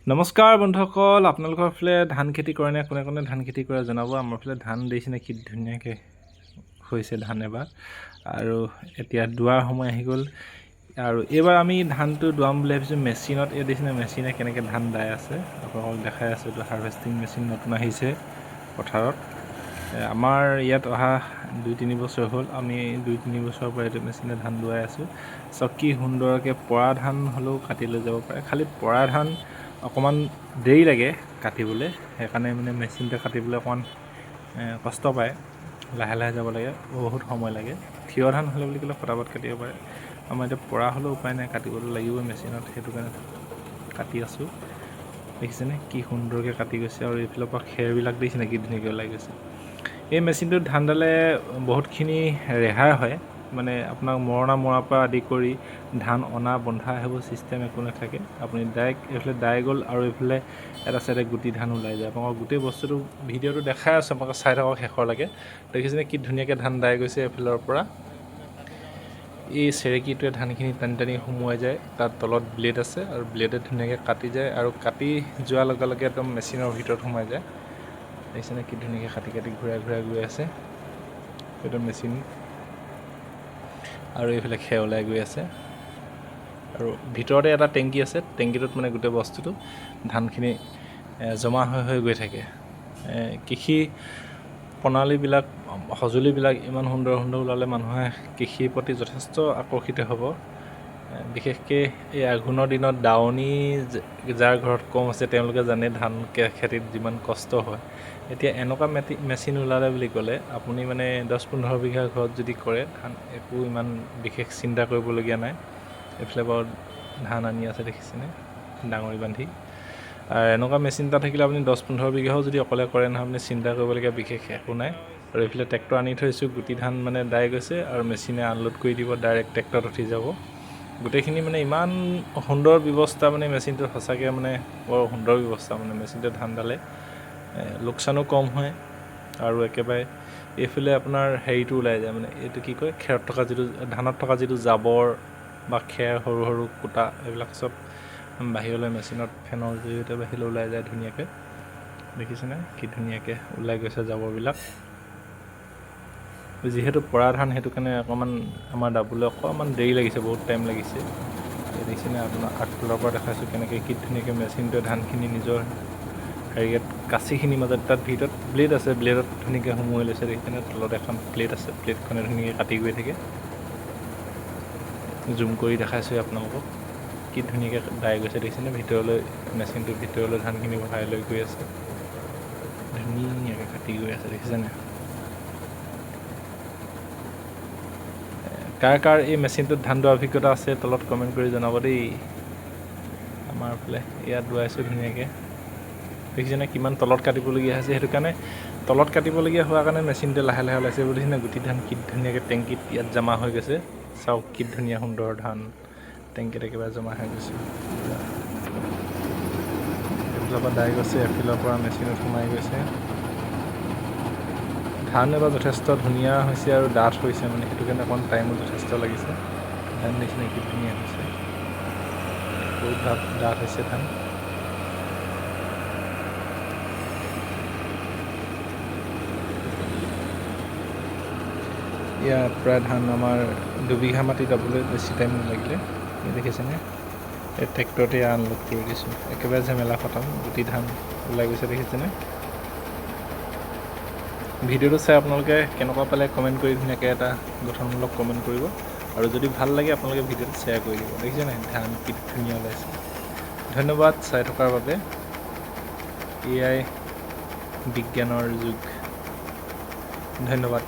নমস্কাৰ বন্ধুসকল, আপোনালোকৰ ফালে ধান খেতি কৰেনে? কোনে কোনে ধান খেতি কৰে জনাব। আমাৰ ফালে ধান দেখিছেনে কি ধুনীয়াকৈ হৈছে ধান এবাৰ। আৰু এতিয়া দোৱাৰ সময় আহি গ'ল আৰু এইবাৰ আমি ধানটো দোৱাম বুলি ভাবিছোঁ মেচিনত। এই দেখিছেনে মেচিনে কেনেকৈ ধান দাই আছে, আপোনালোকক দেখাই আছোঁ। এইটো হাৰ্ভেষ্টিং মেচিন নতুন আহিছে পথাৰত। আমাৰ ইয়াত অহা 2-3 বছৰ হ'ল। আমি 2-3 বছৰৰ পৰা এইটো মেচিনে ধান দোৱাই আছোঁ। চব কি সুন্দৰকৈ পৰা ধান হ'লেও কাটি লৈ যাব পাৰে। খালি পৰা ধান অকণমান দেৰি লাগে কাটিবলৈ, সেইকাৰণে মানে মেচিনটো কাটিবলৈ অকণমান কষ্ট পায়, লাহে লাহে যাব লাগে, বহুত সময় লাগে। থিয় ধান হ'লে বুলি ক'লে ফটাফট কাটিব পাৰে। আমাৰ এতিয়া পৰা হ'লেও উপায় নাই, কাটিবলৈ লাগিবই মেচিনত, সেইটো কাৰণে কাটি আছোঁ। দেখিছেনে কি সুন্দৰকৈ কাটি গৈছে। আৰু এইফালৰ পৰা খেৰবিলাক দেখিছেনে কি ধুনীয়াকৈ ওলাই গৈছে। এই মেচিনটোত ধান দালে বহুতখিনি ৰেহাই হয়, মানে আপোনাক মৰণা মৰাৰ পৰা আদি কৰি ধান অনা বন্ধা সেইবোৰ ছিষ্টেম একো নাথাকে। আপুনি ডাইৰেক্ট এইফালে দাই গ'ল আৰু এইফালে এটা চাইডে গুটি ধান ওলাই যায়। আপোনালোকক গোটেই বস্তুটো ভিডিঅ'টো দেখাই আছোঁ, আপোনালোকে চাই থাকক শেষৰলৈকে। দেখিছেনে কি ধুনীয়াকৈ ধান দাই গৈছে এইফালৰ পৰা। এই চেৰেকীটোৱে ধানখিনি টানি টানি সোমোৱাই যায়। তাত তলত ব্লেড আছে আৰু ব্লেডে ধুনীয়াকৈ কাটি যায় আৰু কাটি যোৱাৰ লগে লগে একদম মেচিনৰ ভিতৰত সোমাই যায়। দেখিছেনে কি ধুনীয়াকৈ কাটি কাটি ঘূৰাই ঘূৰাই গৈ আছে এইটো মেচিন। আৰু এইফালে খেৰ ওলাই গৈ আছে। আৰু ভিতৰতে এটা টেংকি আছে, টেংকিটোত মানে গোটেই বস্তুটো ধানখিনি জমা হৈ হৈ গৈ থাকে। কৃষি প্ৰণালীবিলাক, সঁজুলিবিলাক ইমান সুন্দৰ সুন্দৰ ওলালে মানুহে কৃষিৰ প্ৰতি যথেষ্ট আকৰ্ষিত হ'ব। বিশেষকৈ এই আঘোণৰ দিনত দাৱনী যাৰ ঘৰত কম আছে তেওঁলোকে জানে ধান খেতিত যিমান কষ্ট হয়। এতিয়া এনেকুৱা মেচিন ওলালে বুলি ক'লে আপুনি মানে 10-15 বিঘা ঘৰত যদি কৰে ধান, একো ইমান বিশেষ চিন্তা কৰিবলগীয়া নাই। এইফালে বাৰু ধান আনি আছে দেখিছেনে ডাঙৰি বান্ধি। আৰু এনেকুৱা মেচিন এটা থাকিলে আপুনি 10-15 বিঘাও যদি অকলে কৰে নহয়, আপুনি চিন্তা কৰিবলগীয়া বিশেষ একো নাই। আৰু এইফালে ট্ৰেক্টৰ আনি থৈছোঁ, গুটি ধান মানে দাই গৈছে আৰু মেচিনে আনলোড কৰি দিব, ডাইৰেক্ট ট্ৰেক্টৰত উঠি যাব গোটেইখিনি। মানে ইমান সুন্দৰ ব্যৱস্থা, মানে মেচিনটো সঁচাকৈ মানে বৰ সুন্দৰ ব্যৱস্থা। মানে মেচিনটো ধান দালে লোকচানো কম হয় আৰু একেবাৰে এইফালে আপোনাৰ হেৰিটো ওলাই যায়, মানে এইটো কি কয়, খেৰত থকা যিটো ধানত থকা যিটো জাবৰ বা খেৰ সৰু সৰু কুটা এইবিলাক চব বাহিৰলৈ মেচিনত ফেনৰ জৰিয়তে বাহিৰলৈ ওলাই যায় ধুনীয়াকৈ। দেখিছেনে কি ধুনীয়াকৈ ওলাই গৈছে জাবৰবিলাক। যিহেতু পৰা ধান, সেইটো কাৰণে অকণমান আমাৰ দাবলৈ অকণমান দেৰি লাগিছে, বহুত টাইম লাগিছে। এই দেখিছেনে আপোনাৰ আগফালৰ পৰা দেখাইছোঁ কেনেকৈ কি ধুনীয়াকৈ মেচিনটোৱে ধানখিনি নিজৰ হেৰিয়াত কাঁচিখিনিৰ মাজত, তাত ভিতৰত ব্লেড আছে, ব্লেডত ধুনীয়াকৈ সোমোৱাই লৈছে। দেখিছেনে তলত এখন প্লেট আছে, প্লেটখনে ধুনীয়াকৈ কাটি গৈ থাকে। জুম কৰি দেখাইছোঁ আপোনালোকক কি ধুনীয়াকৈ দাই গৈছে। দেখিছেনে ভিতৰলৈ মেচিনটোৰ ভিতৰলৈ ধানখিনি ভৰাই লৈ গৈ আছে, ধুনীয়াকৈ কাটি গৈ আছে। দেখিছেনে কাৰ কাৰ এই মেচিনটোত ধান দোৱাৰ অভিজ্ঞতা আছে তলত কমেণ্ট কৰি জনাব দেই। আমাৰ ফালে ইয়াত দোৱাইছোঁ ধুনীয়াকৈ। দেখিছেনে কিমান তলত কাটিবলগীয়া হৈছে, সেইটো কাৰণে তলত কাটিবলগীয়া হোৱাৰ কাৰণে মেচিনটো লাহে লাহে ওলাইছে। দেখিছেনে গুটি ধান কি ধুনীয়াকৈ টেংকিত ইয়াত জমা হৈ গৈছে। চাওক কি ধুনীয়া সুন্দৰ ধান টেংকিত একেবাৰে জমা হৈ গৈছে। এইফালৰ পৰা দাই গৈছে, এফালৰ পৰা মেচিনত সোমাই গৈছে। ধান এবাৰ যথেষ্ট ধুনীয়া হৈছে আৰু ডাঠ হৈছে, মানে সেইটো কাৰণে অকণমান টাইমো যথেষ্ট লাগিছে। ধান নিচিনা কি ধুনীয়া হৈছে, বহুত ডাঠ হৈছে ধান। ইয়াত প্ৰায় ধান আমাৰ 2 বিঘা মাটি দাবলৈ বেছি টাইম নালাগিলে। দেখিছেনে এই ট্ৰেক্টৰতে আনলোড কৰি দিছোঁ, একেবাৰে ঝেমেলা খতম, গুটি ধান ওলাই গৈছে। দেখিছেনে ভিডিঅ'টো চাই আপোনালোকে কেনেকুৱা পালে কমেণ্ট কৰি ধুনীয়াকৈ এটা গঠনমূলক কমেণ্ট কৰিব আৰু যদি ভাল লাগে আপোনালোকে ভিডিঅ'টো শ্বেয়াৰ কৰি দিব। দেখিছেনে ধান কি ধুনীয়া ওলাইছে। ধন্যবাদ চাই থকাৰ বাবে। এয়াই বিজ্ঞানৰ যুগ। ধন্যবাদ।